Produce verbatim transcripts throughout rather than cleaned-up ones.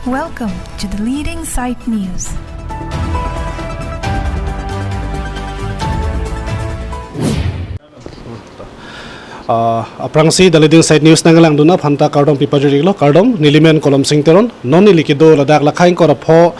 Welcome to the leading site news. Ah, aphrangsi the leading site news nangkelangdun aphanta kardom pipajirlo, kardom, nelimen Kolom Sing Teron, non neli kedo ladak Lakhaing Korapho,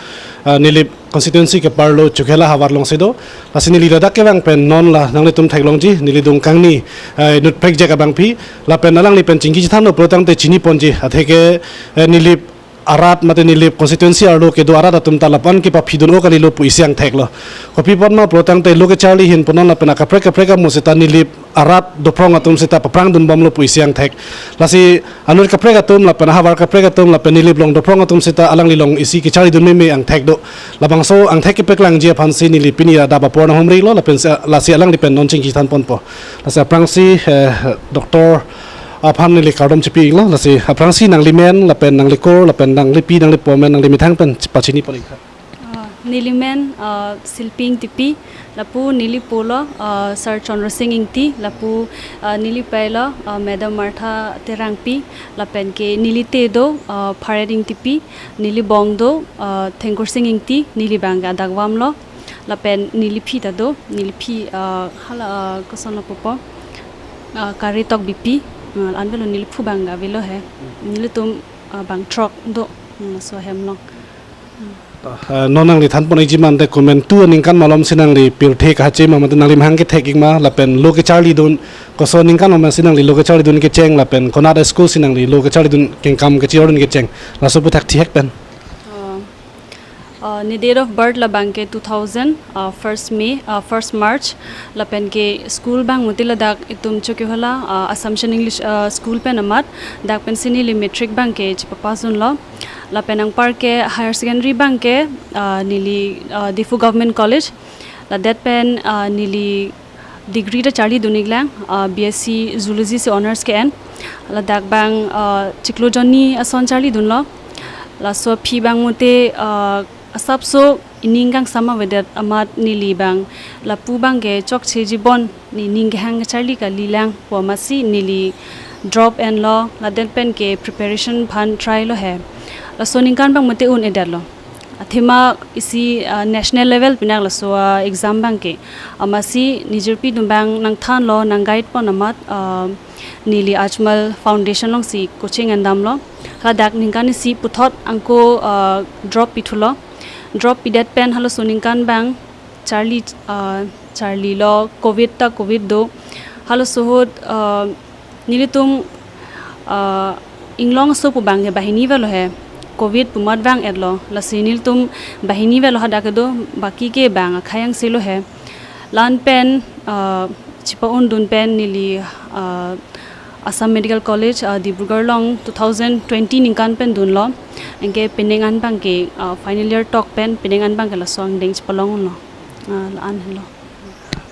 ah, Nilip constituency ke-arlo Chokihola havar alongsi do. Lasi neli ladak kevang pen non la nanglitum theklongji, neli adung kangni, eh, inut prekjak abangpi, lapen alangli pen chingki chethanlo pulotangte chiniponji, atheke, eh, Nilip arat mate Nilip constituency arlo kedo arat atum ta lapu-an kepaphidun-o kalilo pu isi angtheklo. Kopi apotma pulotangte lo kecharli ahin pu non lapen akaprek kaprek amo seta Nilip arat dophrong atum seta paprangdunbomlo pu isi angthek. Lasi anut kaprek atum lapen ahavar kaprek atum lapen Nilip along dophrong atum seta alangli along isi kecharlidun meme angthek do. Labangso angthek kepaklangji aphansi neli pini adap apor nanghumrilo lapen si, lasi alangli pen non chingki chethanponpo. Lasi aphrangsi, eh, doctor aphan neli kardom chipi-iklo, lasi aphrangsi nanglimen lapen nanglikur lapen nanglipi nanglipo amen nanglimethang pen pachinipon-ik tha. Ah, nelimen, ah, Silpi Ingtipi, lapu nelipo lo, ah, Sir Chandra Sing Ingti, lapu, ah, nelipei lo, ah, Madam Martha Terangpi, lapen ke nelite do, ah, Pharet Ingtipi, nelibong do, ah, Thengkur Sing Ingti, neli abang ke adakvam lo, lapen neliphi ta do, neliphi, ah, hala, ah, kosonlo pupo, ah, Kari Tokbipi, ah, anvelo neliphu abang ke avelo he, nelitum, ah, bang throk do, hmm, laso ahem along. Ah, non nangli thanpon-ikji mate komantu aningkan malomsi nangli pirthe kahache ma mate nangli mahang kethek-ik ma lapen lo kecharlidun koson aningkan malomsi nangli lo kecharlidun kecheng lapen konat school si nangli lo kecharlidun kengkam kechijordun kecheng, laso aputhak thihek pen. Uh, uh, ne date of birth labang ke two thousand, uh, first May, uh, first March, lapen ke school abang mate ladak itum Chokihola, uh, Assumption English, uh, School pen amat, dak pensi neli matric abang ke chepapass dunlo. Lapen anpar ke higher secondary abang ke, ah, neli, ah, Diphu Government College. Ladet pen, ah, neli degree ta charlidun-iklang, ah, B S C Zoology si honours ke-en. Ladak abang, ah, chiklo jonni ason charlidunlo. Laso aphi abang mate, ah, asapso ining kangsam avedet amat neli abang lapu abang ke chokcheji bon, ne ning kehang kecharli kalilang pu amatsi neli drop enlo, ladet pen ke preparation aphan try lo he. Laso aningkan abang mate un-edetlo. Athema isi, ah, national level pinak laso, ah, exam abang ke. Amatsi nejirpi atum abang nangthanlo, nang guide pon amat, ah, neli Ajmal Foundation alongsi coaching endamlo. Ladak ningkan isi puthot anke, ah, drop pithulo. Drop pidet pen halaso aningkan abang charli, ah, charlilo, covid ta covid do. Halaso ahut, ah, nelitum, ah, inglong aso pu abang ke banghini avelo he. Covid pu amat vang-etlo. Lasi nelitum banghini avelo, hadak kedo baki ke bang akhei angse lo he. La-an pen, ah, chepa-undun pen neli, ah, Assam Medical College, ah, Dibrugarh along two thousand twenty ningkan pen dunlo. Anke penang an abang ke, ah, final year tok pen penang an abang ke laso angdeng chepalong unlo. Ah, la-an henlo.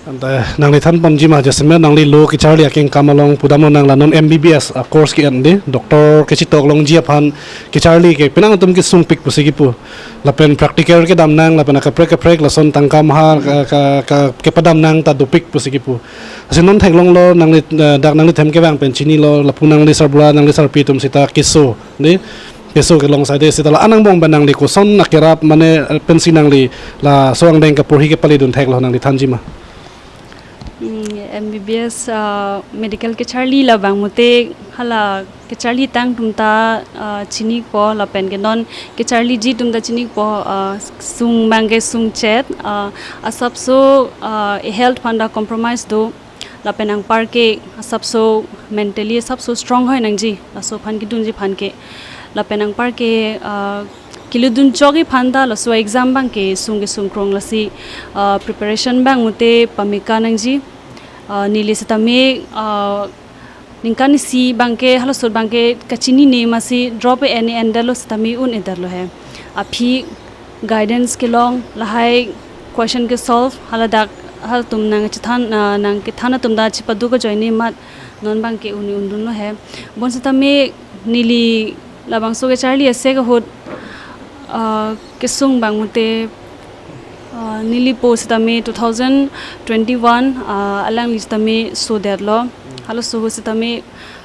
Ante nangli thanponji ma, jasemet nangli lo kecharli akengkam along pudamlo, nang la non M B B S a course ke-en di, doctor kechetoklongji aphan kecharli ke penang atum kesungpik pusi kipu. Lapen practical kedam nang, lapen akaprek kaprek lason tangka maha ka, ka, ka, kepadam nang ta dopik pusi kipu. Lasi non theklonglo nangli, eh, dak nanglithem kevang pen chinilo, lapu nangli sarbura, nangli sarpi atum seta keso, di, keso kelong saide seta la-an angbong pen nangli koson akerap mane, eh, pensi nangli laso angdeng kaporhi kepalidun theklo, nangli thanji ma. Hmm, M B B S, ah, medical kecharli labang mate hala kecharli tang atum ta, ah, chini-ikpo lapen ke non kecharliji atum ta chini-ikpo, ah, sung abang ke sungchet, ah, asapso, ah, health aphan ta compromise do. Lapen anpar ke asapso mentally asapso strong hoi nangji, laso aphan kedunji aphan ke. Lapen anpar ke, ah, kelutdun chokji aphan ta laso exam abang ke sung kesung krong, lasi, ah, preparation abang mate pameka nangji. Ah, neli setame, ah, ningkan isi abang ke, halaso ahut abang ke kachinine amatsi drop e-en e-endetlo setame un-edetlo he. Aphi guidance kelong, lahai question ke solve, haladak halatum nangchethan, ah, nangkethan atum ta chepado kajoine amat non abang ke un-e undunlo he. Bon setame neli labangso kecharli asek ahut, ah, kesung abang mate, ah, neli po setame two thousand twenty-one, ah, alangli setame sodetlo. Halaso ahut setame,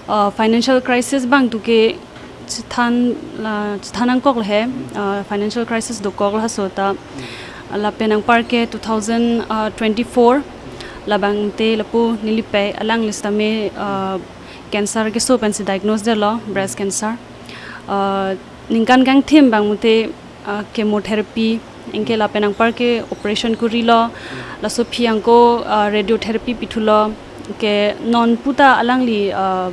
ah, financial crisis abang tu ke chethan, la, chethan nangkok le he, uh, financial crisis dokok laso ta. Lapen anparke two thousand twenty-four labang te lapu nelipei alangli sitame, uh, cancer keso pensi diagnose detlo, breast cancer. Uh, ningkan kangthim abang mate, uh, chemotherapy, anke lapen anparke operation kurilo, laso aphi ako, uh, radiotherapy pithulo, anke non puta alangli, uh,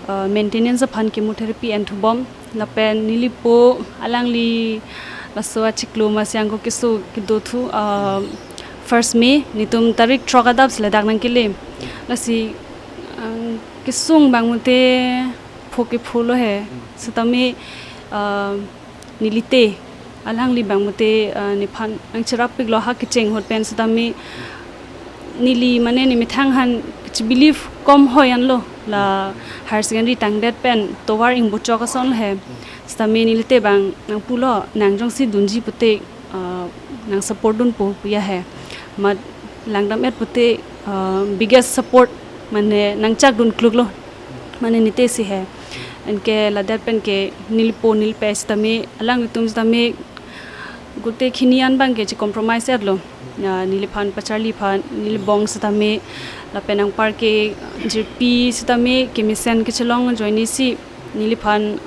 uh, maintenance aphan chemotherapy enthubom. Lapen nelipo alangli laso achiklo masi ako keso kedothu, uh, first May, netum tarik throk adap si ladak nangkele. Lasi, uh, kesung abang mate pho ke pho lo he. Sitame, uh, nelite alangli abang mate, uh, nephan nangcherap piklo ha kecheng ahut pen sitame neli mane nemethang aphan kachebelieve kom hoi anlo, la higher secondary tangdet pen tovar ingbochok ason he. Sitame nelite abang nangpulo nang jongsi dunji pute, uh, nang support dunpo pu ya he. Mat langdam-et pute, uh, biggest support mane nangchak dun kluklo. Mane nete si he. Anke ladak penke nelipo nelipei sitame alanglitum sitame gute khini an abangke che-compromise etlo. Ya, neliphan pacharli aphan, nelibong sitame, lapen anparke jirpi sitame kemesen kechelong ajoine si neliphan,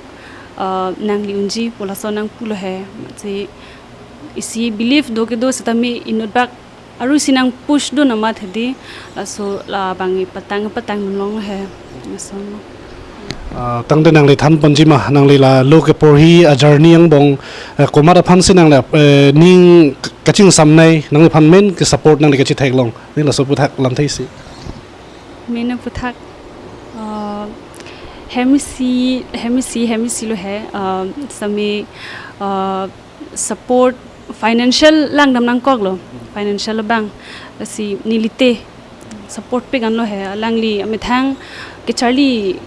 uh, nangli unji pu laso nangpulo he. Si isi believe do kedo sitame inut bak aru si nang push dun amat hedi, laso labang ipatang patang dunlong he. Laso. Ah, tangte nangli than ponji ma, nangli la lo keporhi a-journey angbong, eh, komat aphan si nangli, eh, ning kachingsam nei, nangliphan main ke-support nangli kachetheklong, ne laso aputhak lamthe isi. Main aputhak, uh, hem isi, hem isi, hem isi lo he, uh, sitame, uh, support financial langdam nangkoklo, financial abang. Lasi nelite support pik anlo he, alangli amethang kecharli,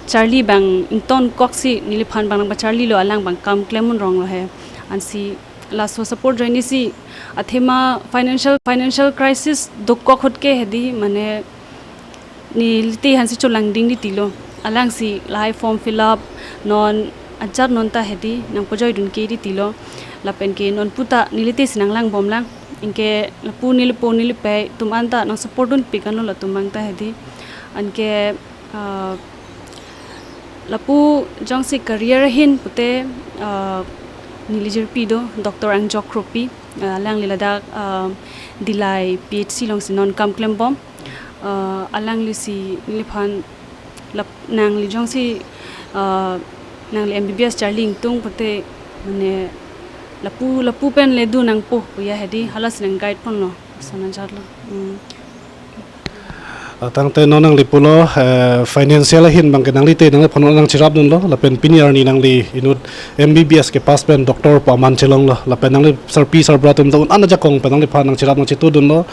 charli abang ingtonkok si neliphan abang nangpacharlilo, alang abang kam klem unrong lo he. Ansi laso support ajoine si athema financial, financial crisis dokok ahut ke hedi mane nelite aphan si cholangding ditilo. Alangsi lahai form fill up, non ajat non ta hedi nangpajoi dunke ditilo. Lapenke non puta nelite si nanglangbomlang. Anke lapu nelipo nelipei atum anta nang support dunpik anlo latum abang ta hedi. Anke, ah, lapu jongsi career ahin pute, ah, neli jirpi do, Doctor Angjok Kropi, ah, alangli ladak, ah, Dillai P H C alongsi non kam klembom. Ah, alangli si neliphan lap-, nangli jongsi, ah, nangli M B B S charli ingtung pute mane lapu, lapu pen le dun nangpo pu ya hedi, hala si nang guide ponlo, sana jatlo. Hmm. Ah, tangte non nangli pulo, eh, financial ahin abangke nanglite nangliphan nangcherap dunlo, lapen pini arni nangli inut M B B S kepass pen doctor pu aman chelonglo, lapen nangli sarpi sarbura atum ta un-an ajakong pen nangliphan nangcherap nangchetu dunlo,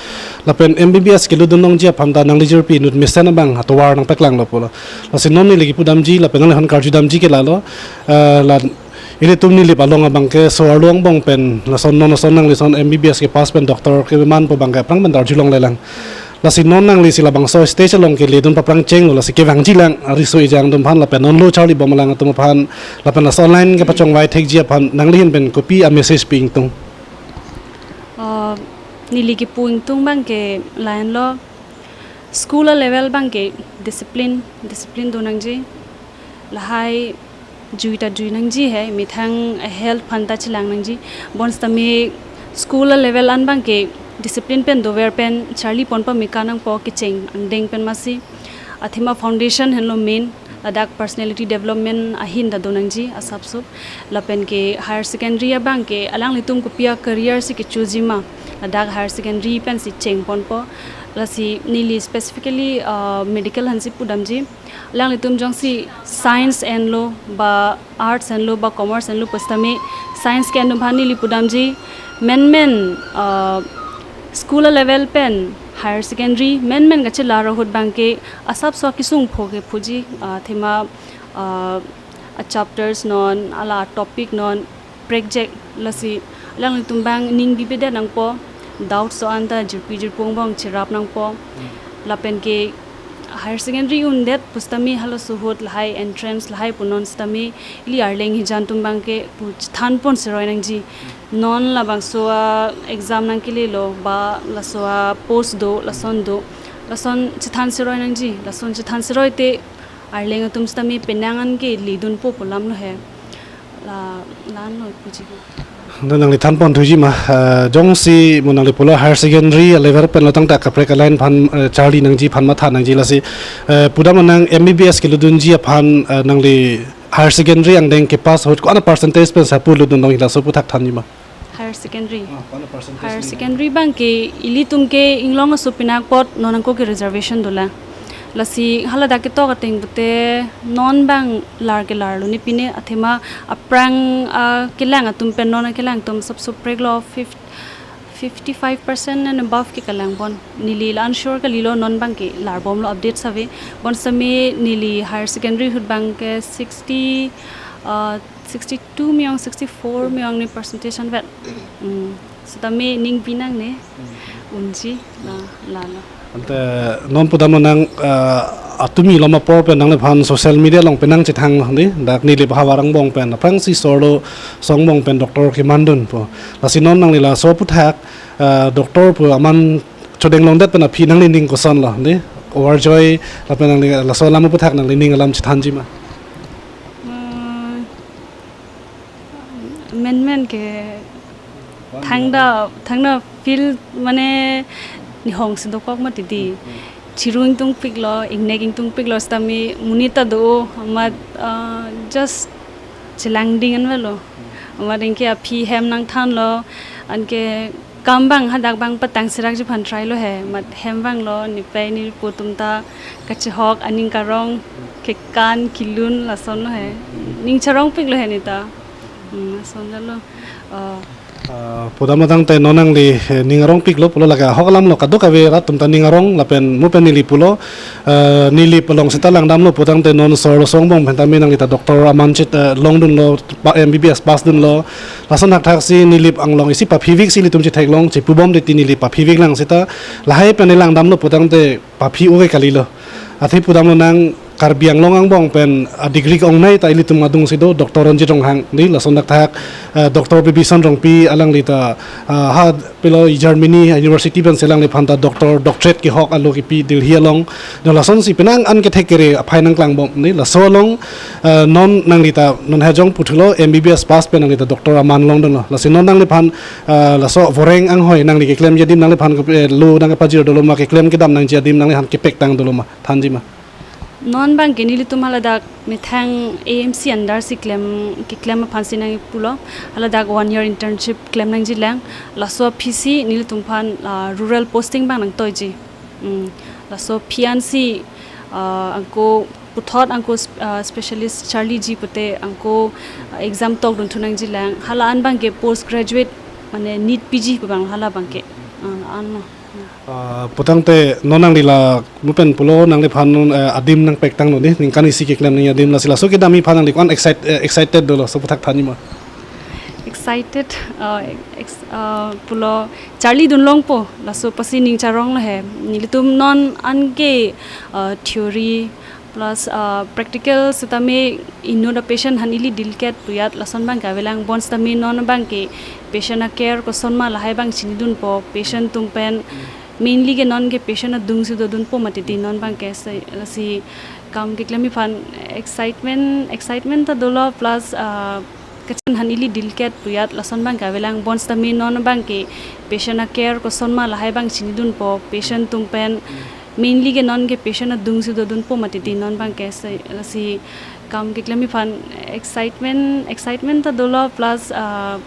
lapen M B B S kelut dunlongji aphan ta nangli jirpi inut mesen abang atovar nangpaklanglo pulo. Lasi non neli kipudamji, lapen nangliphan karjudamji ke lalo, eh, la ilitum Nilip along abangke so-arlo angbong pen lason non lason nangli lason M B B S kepass pen doctor kemanpo abangke aphrang pen ta arjulonglelang. Lasi non nangli si labangso stage along kele dun paphrang chenglo, lasi kevangjilang ariso ejang atum aphan lapen non lo charlibom alang atum aphan lapen laso online kepachongvai thekji aphan nangli ahin pen kopi a-message pi ingtung? Uh, neli kipu ingtung abangke lahenlo, school a-level abangke discipline, discipline do nangji. Lahai jui ta jui nangji he, methang health aphan ta chelang nangji. Bonsitame school a-level an abangke discipline pen dover pen charli pon pame ka nangpo, kecheng angdeng pen masi. Athema foundation henlo main, ladak personality development ahin ta do nangji asapso. Lapenke higher secondary abangke alanglitum kopi a-career si kechoji ma, ladak higher secondary pensi cheng ponpo. Lasi neli specifically, uh, medical aphansi pudamji. Alanglitum jongsi science enlo ba arts enlo ba commerce enlo pusitame, science ke-en atum aphan neli pudamji, menmen, uh, school a-level pen higher secondary menmen kachelar ahut abangke asapso kesung pho kephuji, uh, athema, uh, a-chapters non, hala topic non prekjek, lasi alanglitum abang ning bibedet nangpo, doubts do-an ta jirpi jirpo angbong cherap nangpo. Lapenke Higher secondary undet pusitame halaso ahut lahai entrance lahai punon sitame ili Arleng hijan atum abangke pu chethan pon seroi nangji. Non labangso a-exam nangkelelo ba laso a-post do, lason do. Lason chethan seroi nangji. Lason chethan seroi te Arleng atum sitame penang anke ledunpo pu alam lo he. La, la-an lo puji. Anta nangli than pon thuji ma, eh, jongsi mo nangli pulo higher secondary a-level pen lo tangte akaprek a-line aphan, eh, charli nangji aphan matha nangji lasi, eh, pudam nang M B B S kelutdunji aphan, eh, nangli higher secondary angdeng kepass ahut ko-an a-percentage pen sapu lutdun long, laso aputhak thanji ma. Higher secondary. Ah, ko-an a-percentage Higher ni? Secondary abangke ilitum ke inglong aso pinak apot non angko ke reservation dolang. Lasi haladak ketok ateng pute non abang lar ke larlo ne pine athema aphrang, ah, kelang atum pen non kelang atum sapsop preklo fif-, fifty-five percent and above ke kalang pon. Neli la unsure kalilo non abangke larbomlo, update save. Bonsitame neli higher secondary ahut abangke sixty, ah, sixty-two miyong, sixty-four miyong ni percentage anvet. Hmm. Sitame ning pinang ne. Hmm. Unji la, la, la. Anta non pudam nang, eh, atumi lom apor pen nangliphan social media along penang chethang lo ne. Dak Nilip ahavar angbong pen aphrangsi sorlo song angbong pen doctor kemandunpo. Lasi non nangli laso aputhak, eh, doctor pu aman chodeng longdet pen aphi nanglining kosonlo ne. Overjoy lapen nangli laso alam aputhak nanglining alam chethanji ma. Hmm. Menmen ke thangta, thangta feel mane nihong si dokok mati di. Chiru ingtungpiklo, ingnek ingtungpiklo sitame monit ta do, amat, ah, just chelangding anvetlo. Amat anke aphi hem nangthanlo, anke kam abang hadak abang patang serakji aphan try lo he, amat hem vanglo, nepei nepo atum ta kachehok, aning karong, kekan, kelun, lason lo he. Ning charongpiklo he neta. Hmm, lason lo. Ah. Ah, pudam tangte non nangli, eh, ning arongpiklo pulo, lake ahok alam lo, kadokave rat atum ta ning arong lapen mo pen neli pulo, eh, Nilip along seta langdamlo putangte non sorlo song angbong pen tame nangli ta doctor aman chit, eh, longdunlo, pa-, M B B S pass dunlo. Lason thakthaksi Nilip anglong isi paphiviksi ilitum chetheklong, chepubom titi Nilip paphivik lang seta lahai pen langdamlo putangte paphi-o ke kalilo. Athe pudam nang Karbi Anglong angbong pen, ah, degree ke-ongnei ta ilitum adung si do, Doctor Ronjit Ronghang, ne, lason thakthaksi, ah, Doctor Bibison Rongpi alangli ta, ah, ha pilo Germany university pensi alangliphan ta doctor, doctorate kehok alo kipi Delhi along. Ne lasonsi penang an kethek kere aphai nangklangbom, ne, laso along, ah, non nangli ta non hajong puthulo M B B S pass pen nangli ta doctor aman longdunlo. Lasi non nangliphan, ah, laso voreng anghoi nangli keklemji adim nangliphan ke, eh, lo nangkepajir dolo ma, keklem kedam nangji adim nangliphan kepektang dolo ma, thanji ma. Non abangke nelitum haladak methang A M C under si klem, keklem aphansi nangpulo. Haladak one year internship klem nangjilang. Laso aphisi nelitum aphan, ah, rural posting abang nangtoiji. Hmm. Laso aphi ansi, ah, angko puthot angko sp-, ah, specialist charliji pute angko, ah, exam tokdun thu nangjilang. Hala an abangke post graduate mane NEET P G pu abang hala abangke. Ah, la-an lo. Ah, putangte non nangli la mo pen pulo nangliphan, eh, adim nangpektanglo ne, ningkan isi keklem nangji adim, lasi laso kedamji aphan nangli ko-an excite-, eh, excited dolo, laso aputhak thanji ma. Excited, uh, ex-, uh, pulo charlidun longpo, laso apotsi ning charonglo he. Nelitum non anke, uh, theory plus, uh, practical sitame inut a-patient aphan ili deal ket pu ajat lason abangke avelang, bonsitame non abangke patient a-care koson ma lahai abang chinidunpo, patient atum pen mainly ke non ke patient adung si dodunpo mati di non abangke, se, lasi kam keklemji aphan excitement, excitement ta dolo plus, ah, kachin aphan ili deal ket pu ajat lason abangke avelang, bonsitame non abangke patient a-care koson ma lahai abang chinidunpo, patient atum pen mainly ke non ke patient adung si dodunpo mati di non abangke, se, lasi kam keklemji aphan excitement, excitement ta dolo plus, ah,